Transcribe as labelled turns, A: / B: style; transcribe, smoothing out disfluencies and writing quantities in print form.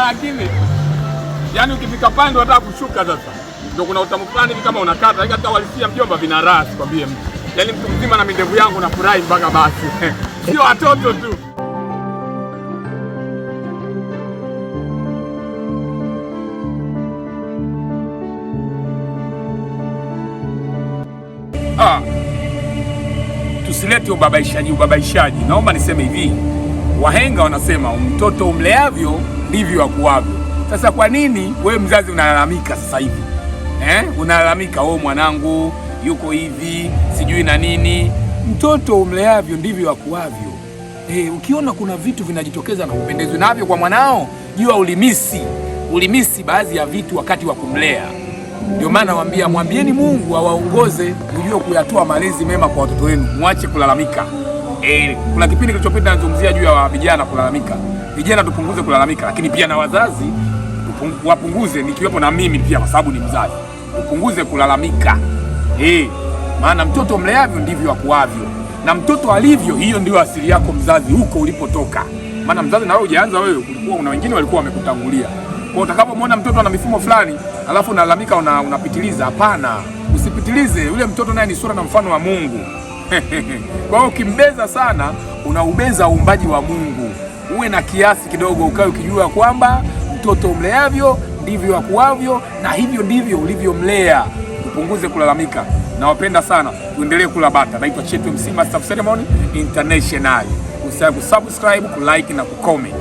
A: Lakini yani ukifika pale ndio unataka kushuka sasa. Ndio kuna utamu fulani hivi kama unakata, katika uhalisia mjomba, vina raha sikwambie mtu. Yaani mtu mzima na mindevu yangu nafurahi mpaka basi. Sio watoto tu. Ah, tusilete ubabaishaji ubabaishaji. Naomba niseme hivi, wahenga wanasema mtoto umleavyo ndivyo akuavyo. Sasa kwa nini wewe mzazi unalalamika sasa hivi eh? Unalalamika, oh, mwanangu yuko hivi sijui na nini. Mtoto umleavyo ndivyo akuavyo. Ukiona kuna vitu vinajitokeza na upendezwi navyo kwa mwanao, jua ulimisi baadhi ya vitu wakati wa kumlea. Ndio maana nawaambia, mwambieni Mungu awaongoze mjue kuyatoa malezi mema kwa watoto wenu, mwache kulalamika. Kuna kipindi kilichopita nazungumzia juu ya vijana kulalamika. Vijana tupunguze kulalamika, lakini pia na wazazi wapunguze, nikiwepo na mimi pia, kwa sababu ni mzazi, tupunguze kulalamika. Maana mtoto mleavyo ndivyo akuavyo, na mtoto alivyo, hiyo ndio asili yako mzazi, huko ulipotoka. Maana mzazi na wewe hujaanza wewe, kulikuwa kuna wengine walikuwa wamekutangulia. Kwa utakapomwona mtoto ana mifumo fulani alafu unalalamika, unapitiliza, hapana, usipitilize. Yule mtoto naye ni sura na mfano wa Mungu. Kwa hiyo ukimbeza sana, unaubeza uumbaji wa Mungu. Uwe na kiasi kidogo, ukae ukijua kwamba mtoto umleavyo ndivyo akuavyo, na hivyo ndivyo ulivyomlea. Upunguze kulalamika. Nawapenda sana, tuendelee kula bata. Naitwa Chetu MC, Master of Ceremony International. Usisahau kusubscribe, kulike na kucomment.